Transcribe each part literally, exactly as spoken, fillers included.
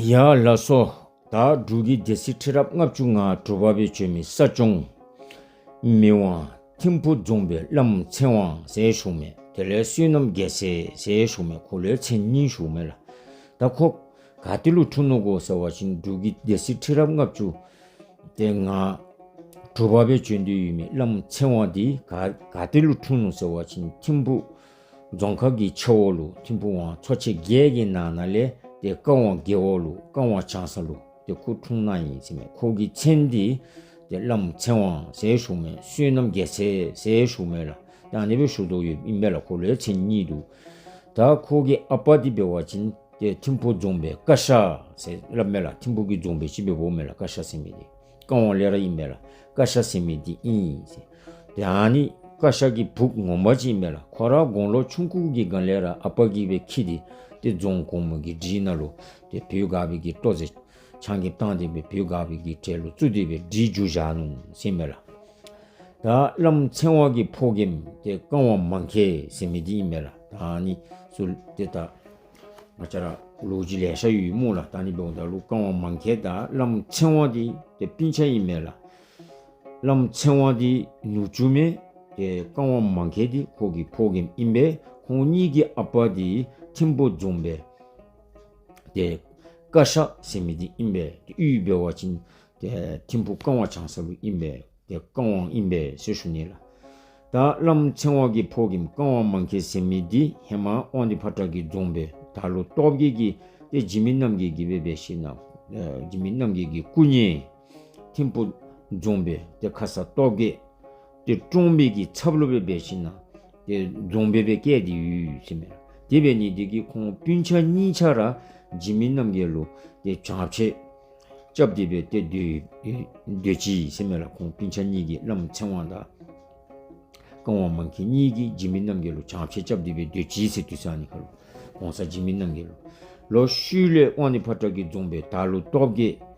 ཡ་ལགས་སོ། ད་འབྲུག་གི་སྡེ་སྲིད་ཁྲི་རབས་ལྔ་བཅུ་ང་དྲུག་པ་སྦེ་བྱོན་མི་ས་སྐྱོང་མི་དབང་ཐིམ་ཕུ་རྫོང་དཔོན་བླམ་ཚེ་དབང་ཟེར་ཞུཝ་མས། དེ་ལས་བསོད་ནམས་རྒྱལ་མཚན་ཟེར་ཞུཝ་མས། ཁོ་ལུ་མཚན་གཉིས་ཞུཝ་མས་ལགས། ད་ཁོ་ག་ཏེ་ལུ་འཁྲུངས་ནུག་གོ་ཟེར་བ་ཅིན་འབྲུག་གི་སྡེ་སྲིད་ཁྲི་རབས་ལྔ་བཅུ་ཏེ་ང་དྲུག་པ་སྦེ་བྱོན་ཏེ་ཡོད་མི་བླམ་ཚེ་དབང་འདི་ག་ག་ཏེ་ལུ་འཁྲུངས་ནུག་ཟེར་བ་ཅིན་ཐིམ་ཕུ་རྫོང་ཁག་གི་ཆ་འོག་ལུ་ཐིམ་ཕུ་ཝང་ཚོ་ཆེན་བརྒྱད་ཀྱི་ནང་ན་ལས་ཏེ་ཀ་ཝང་རྒེད་འོག་ལུ་ཀ་ཝང་བྱང་ས་ལུ་ཏེ་ཁོ་འཁྲུངས་ནུག་ཨིན་ཟེརཝ་མས། ཁོ་གི་མཚན་འདི་ཏེ་བླམ་ཚེ་དབང་ཟེར་ཞུཝ་མས། བསོད་ནམས་རྒྱལ་མཚན་ཟེར་ཞུཝ་མས་ལགས། ད་ཨ་ནི་སྦེ་ཞུ་དོ་ཡོདཔ་ཨིན་པས་ལགས། ཁོ་ལུ་མཚན་གཉིས་འདུག། ད་ཁོ་གི་ཨ་པ་འདི་འབད་བ་ཅིན་ཏེ་ཐིམ་ཕུ་རྫོང་དཔོན་ཀ་ཤ་ཟེར་སླབ་མས་ལགས། ཐིམ་ཕུ་གི་རྫོང་དཔོན་ཅིག་སྦེ་འབོཝ་མས་ལགས། ཀ་ཤ་ཟེར་མི་འདི་ཀ་ཝང་ལས་ར་ཨིན་མས་ལགས། ཀ་ཤ་ཟེར་མི་འདི་ཨིན་ཟེར། ཏེ་ཨ་ནི་ཀ་ཤ་གི་བུ་ངོ་མ་ཅིག་ཨིན་མས་ལགས། ཁོ་ར་དགུང་ལོ་ཆུང་ཀུ་གི་སྒང་ལས་ར་ཨ་པ་གིས་སྦེ་འཁྱིད་དེ་ཏེ་རྫོང་གོང་མ་གི་སྒྲིག་ནང་ལུ་ཏེ་བོད་སྒར་པའི་གི་ལྟོ་ཟས་ཆང་གིས་བཏང་སྟེ་སྦེ་བོད་སྒར་པའི་གི་གྲལ་ལུ་བཙུགས་ཏེ་སྦེ་སྒྲིག་འཇུག་བཞག་ནུག་ཟེར་མས་ལགས། ད་བླམ་ཚེ་དབང་གི་ཕོ་རྒནམ་ཏེ་ཀ་ཝང་མང་ཁེལ་ཟེར་མི་འདི་ཨིན་མས་ལགས། ད་ཨ་ནི་ཚུ་ཏེ་ད་ང་བཅས་ར་ལོ་རྒྱུས་ལེ་ཤ་ཡོད་སྨོ་ལགས། ད་ཨ་ནི་འབདཝ་ད་ལུ་ཀ་ཝང་མང་ཁེལ་དང་བླམ་ཚེ་དབང་འདི་ཏེ་སྤུན་ཆ་ཨིན་མས་ལགས། བླམ་ཚེ་དབང་འདི་ནུ་གཅུང་མས། ཏེ་ཀ་ཝང་མང་ཁེལ་འདི་ཁོ་གི་ཕོ་རྒནམ་ཨིན་པས། ཁོང་གཉིས་ཀྱི་ཨ་པ་འདི་ཐིམ་ཕུ་རྫོང་དཔོན་ཏེ་ཀ་ཤ་ཟེར་མི་འདི་ཨིན་པས། ཏེ་གཡུས་འབད་བ་ཅིན་ཏེ་ཐིམ་ཕུ་ཀ་ཝང་བྱང་ས་ལུ་ཨིན་པས། ཏེ་ཀ་ཝང་ཨིན་པས་ཟེར་ཞུ་ནི་ལགས། ད་བླམ་ཚེ་དབང་གི་ཕོ་རྒནམ་ཀ་ཝང་མང་ཁེལ་ཟེར་མི་འདི་ཧེ་མ་དབང་འདུས་ཕོ་བྲང་གི་རྫོང་དཔོན་དར་ལུང་སྟོབས་རྒྱས་ཀྱིས་ཏེ་འཇིགས་མེད་རྣམ་རྒྱལ་གྱིས་སྦེ་འབད་ཞིན་ན་ཨེ་འཇིགས་མེད་རྣམ་རྒྱལ་གྱི་སྐུ་གཉེར་ཐིམ་ཕུ་རྫོང་དཔོན་ཏེ་ཁ་ས་སྟོབས་རྒྱས་ཏེ་བཀྲོངས་པའི་གི་ཚབ་ལུ་སྦེ་འབད་ཞིན་ན་ཏེ་རྫོང་དཔོན་སྦེ་བསྐོས་ཏེ་ཡོད་ཟེར་མས། དེ་འབད་ནི་འདི་གིས་ཁོང་སྤུན་ཆ་གཉིས་ཆ་ར་འཇིགས་མེད་རྣམ་རྒྱལ་ལུ་ཏེ་ཕྱག་ཕྱིད་རྐྱབ་སྟེ་སྦེ་ཏེ་སྡོད་སྡོད་ཅི་ཟེར་མས་ལགས། ཁོང་སྤུན་ཆ་གཉིས་ཀྱིས་བླམ་ཚེ་དབང་དང་ཀ་ཝང་མང་ཁེལ་གཉིས་ཀྱིས་འཇིགས་མེད་རྣམ་རྒྱལ་ལུ་ཕྱག་ཕྱིད་རྐྱབ་སྟེ་སྦེ་སྡོད་ཅི་ཟེར། དུས་ཚོད་ཨ་ནི་ཁར་ལུ་གོང་ས་འཇིགས་མེད་རྣམ་རྒྱལ་ལུ་ལོག་ཤུལ་ལས་དབང་འདུས་ཕོ་བྲང་གི་རྫོང་དཔོན་དར་ལུང་སྟོབས་རྒྱས་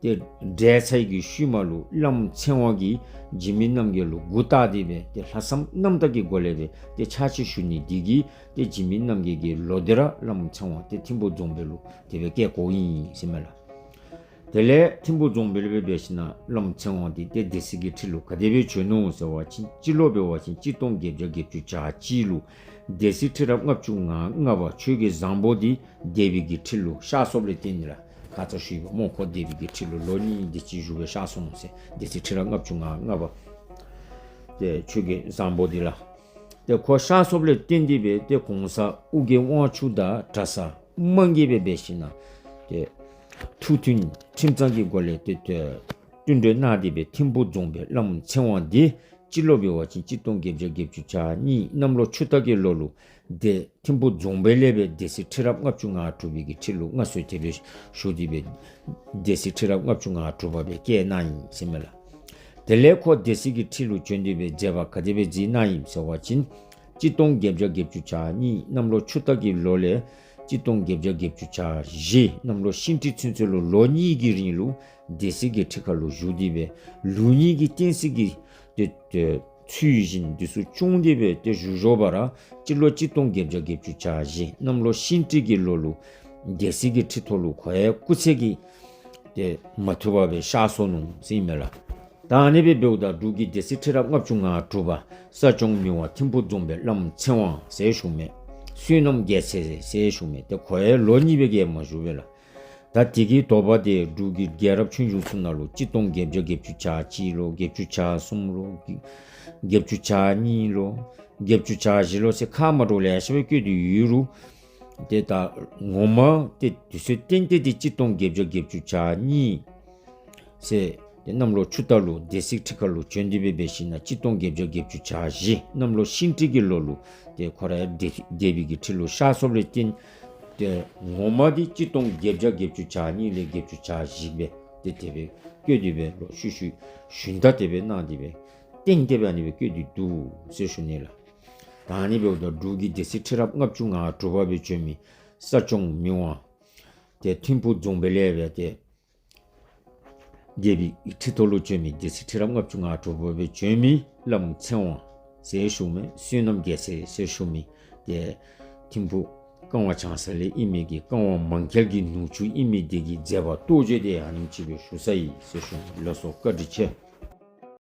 ཏེ་བསྒྲལ་ཚར་གྱི་ཤུལ་མ་ལུ་བླམ་ཚེ་དབང་གིས་འཇིགས་མེད་རྣམ་རྒྱལ་ལུ་མགུ་བཏགས་ཏེ་སྦེ་ཏེ་ལྷག་བསམ་རྣམ་དག་གི་སྒོ་ལས་སྦེ་ཏེ་ཕྱག་ཕྱིད་ཞུ་ནི་འདི་གིས་ཏེ་འཇིགས་མེད་རྣམ་རྒྱལ་གྱིས་ལོག་སྟེ་ར་བླམ་ཚེ་དབང་ཏེ་ཐིམ་ཕུ་རྫོང་དཔོན་ལུ་དེ་སྦེ་བསྐོ་བསྐོཝ་ཨིན་ཟེར་མས་ལགས། དེ་ལས་ཐིམ་ཕུ་རྫོང་དཔོན་ལུ་སྦེ་འབད་ཞིན་ན་བླམ་ཚེ་དབང་འདི་ཏེ་སྡེ་སྲིད་ཀྱི་ཁྲི་ལུ་ག་དེ་སྦེ་བྱོན་ནུག་ཟེར་བ་ཅིན་སྤྱི་ལོ་འབད་བ་ཅིན་གཅིག་སྟོང་བརྒྱད་བརྒྱ་བརྒྱད་ཅུ་གྱ་གཅིག་ལུ་སྡེ་སྲིད་ཁྲི་རབས་ལྔ་བཅུ་ང་ལྔ་པ་ཆོས་རྒྱལ་བཟང་པོ་འདི་སྡེ་པའི་གི་ཁྲི་ལུ་གཤགས་སོཔ་ལས་བརྟེན་ནི་ལགས། ཁ་ཙ་ཞུ་ཡི་པ་སྨོ། ཁོ་སྡེ་པའི་གི་ཁྲི་ལུ་ལོ་གཉིས་དེ་ཅིག་བཞུགས་སྦེ་གཤགས་སོ་ནུག་ཟེར། སྡེ་སྲིད་ཁྲི་རབས་ལྔ་བཅུ་ང་ལྔ་པ་ཏེ་ཆོས་རྒྱལ་བཟང་པོ་འདི་ལགས། ཏེ་ཁོ་གཤགས་སོཔ་ལས་བརྟེན་ཏེ་སྦེ་ཏེ་གོང་ས་ཨོ་རྒྱན་དབང་ཕྱུག་དང་གྲྭ་ས་དམངས་ཀྱིས་སྦེ་འབད་ཞིན་ན་ཏེ་ཐུགས་མཐུན་ཁྲིམས་གཙང་གི་སྒོ་ལས་ཏེ་ཏེ་བསྟུན་གྲོས་གནང་སྟེ་སྦེ་ཐིམ་ཕུ་རྫོང་དཔོན་བླམ་ཚེ་དབང་འདི་སྤྱི་ལོ་འབད་བ་ཅིན་གཅིག་སྟོང་བརྒྱད་བརྒྱ་བརྒྱད་ཅུ་གྱ་གཉིས་གནམ་ལོ་ཆུ་རྟ་གི་ལོ་ལུ་ཏེ་ཐིམ་ཕུ་རྫོང་དཔོན་ལས་སྦེ་སྡེ་སྲིད་ཁྲི་རབས་ལྔ་བཅུ་ང་དྲུག་པའི་གི་ཁྲི་ལུ་མངའ་གསོལ་དེ་སྦེ་ཞུ་སྟེ་སྦེ་སྡེ་སྲིད་ཁྲི་རབས་ལྔ་བཅུ་ང་དྲུག་པ་སྦེ་བསྐོས་གནང་ཡི་ཟེར་མས་ལགས། དེ་ལས་ཁོ་སྡེ་སྲིད་ཀྱི་ཁྲི་ལུ་བྱོན་ཏེ་སྦེ་མཛད་པ་ག་དེ་སྦེ་མཛད་གནང་ཡི་ཟེར་བ་ཅིན་གཅིག་སྟོང་བརྒྱད་བརྒྱ་བརྒྱད་ཅུ་གྱ་གཉིས་གནམ་ལོ་ཆུ་རྟ་གི་ལོ་ལས་གཅིག་སྟོང་བརྒྱད་བརྒྱ་བརྒྱད་ཅུ་གྱ་བཞི་གནམ་ལོ་ཤིང་སྤྲེལ་ཚུན་ཚོད་ལུ་ལོ་གཉིས་ཀྱི་རིང་ལུ་སྡེ་སྲིད་ཀྱི་ཁྲི་ཁར་ལུ་བཞུགས་ཏེ་སྦེ་ལུགས་གཉིས་ཀྱི་བསྟན་སྲིད་ཀྱི་ཏེ་ཏེ་ཚུལ་བཞིན་འདི་ཚུ་སྐྱོང་སྟེ་སྦེ་ཏེ་བཞུགས་བཞུགས་པ་ར་སྤྱི་ལོ་གཅིག་སྟོང་བརྒྱད་བརྒྱ་བརྒྱད་ཅུ་གྱ་བཞི་གནམ་ལོ་ཤིང་སྤྲེལ་གྱི་ལོ་ལུ་སྡེ་སྲིད་ཀྱི་ཁྲི་ཐོག་ལུ་ཁོ་ཡང་སྐུ་ཚེ་གི་ཏེ་མ་ཐུབ་པར་སྦེ་གཤགས་སོ་ནུག་ཟེར་ཨིན་མས་ལགས། ད་ཨ་ནི་སྦེ་འབདཝ་ད་འབྲུག་གི་སྡེ་སྲིད་ཁྲི་རབས་ལྔ་བཅུ་ང་དྲུག་པ་ས་སྐྱོང་མི་དབང་ཐིམ་ཕུ་རྫོང་དཔོན་བླམ་ཚེ་དབང་ཟེར་ཞུཝ་མས། བསོད་ནམས་རྒྱལ་མཚན་ཟེར་ཞུཝ་མས། ཏེ་ཁོ་ཡང་ལོ་གཉིས་སྦེ་བརྒལ་མ་བཞུགས་པས་ལགས། ད་དེ་གི་དོགས་པ་དེ་འབྲུག་གི་རྒྱལ་རབས་ཆོས་འབྱུང་ཚུ་ནང་ལུ་གཅིག་སྟོང་བརྒྱད་བརྒྱ་བརྒྱད་ཅུ་གྱ་གཅིག་ལོ་བརྒྱད་ཅུ་གྱ་གསུམ་ལོ་བརྒྱད་ཅུ་གྱ་གཉིས་ལོ་བརྒྱད་ཅུ་གྱ་བཞི་ལོ་ཟེར་ཁ་མ་འདྲཝ་ལེ་ཤ་སྦེ་བཀོད་དེ་ཡོད་རུང་ཏེ་ད་ངོ་མ་ཏེ་དུས་ཚོད་ཏན་ཏན་འདི་གཅིག་སྟོང་བརྒྱད་བརྒྱ་བརྒྱད་ཅུ་གྱ་གཉིས་ཟེར་ཏེ་གནམ་ལོ་ཆུ་རྟ་ལུ་སྡེ་སྲིད་ཁྲི་ཁར་ལུ་བྱོན་ཏེ་སྦེ་འབད་ཞིན་ན་གཅིག་སྟོང་བརྒྱད་བརྒྱ་བརྒྱད་ཅུ་གྱ་བཞི་གནམ་ལོ་ཤིང་སྤྲེལ་གྱི་ལོ་ལུ་ཏེ་ཁོ་ར་སྡེ་སྡེ་པའི་གི་ཁྲི་ལུ་གཤགས་སོཔ་ལས་བརྟེན་ཏེ་ངོ་མ་འདི་གཅིག་སྟོང་བརྒྱད་བརྒྱ་བརྒྱད་ཅུ་གྱ་གཉིས་ལས་བརྒྱད་ཅུ་གྱ་བཞི་སྦེ་ཏེ་དེ་སྦེ་བཀོད་དེ་སྦེ་ལོག་ཤུལ་ཤུལ་ཞུན་དག་དེ་སྦེ་གནང་སྟེ་སྦེ་ཏན་ཏན་སྦེ་ཨ་ནི་སྦེ་བཀོད་དེ་འདུག་ཟེར་ཞུ་ནི་ལགས། ད་ཨ་ནི་འབདཝ་ད་འབྲུག་གི་སྡེ་སྲིད་ཁྲི་རབས་ལྔ་བཅུ་ང་དྲུག་པ་སྦེ་བྱོན་མི་ས་སྐྱོང་མི་དབང་ཏེ་ཐིམ་ཕུ་རྫོང་དཔོན་ལས་སྦེ་ཏེ་སྡེ་པའི་ཁྲི་ཐོག་ལུ་བྱོན་མི་སྡེ་སྲིད་ཁྲི་རབས་ལྔ་བཅུ་ང་དྲུག་པ་སྦེ་བྱོན་མི་བླམ་ཚེ་དབང་ཟེར་ཞུ་མི་བསོད་ནམས་རྒྱལ་མཚན་ཟེར་ཞུ་མི་ཏེ་ཐིམ་ཕུ་ བཀའ་དབང་བྱང་ས་ལས་ཨིན་མི་གི་བཀའ་དབང་མང་ཁེལ་གྱི་ནུ་གཅུང་ཨིན་མི་དེ་གི་མཛད་པ་རྟོགས་བརྗོད་དེ་ཨ་ནེམ་ཅིག་སྦེ་ཞུ་ཚར་ཡི་ཟེར་ཞུ། ལགས་སོ། བཀའ་དྲིན་ཆེ།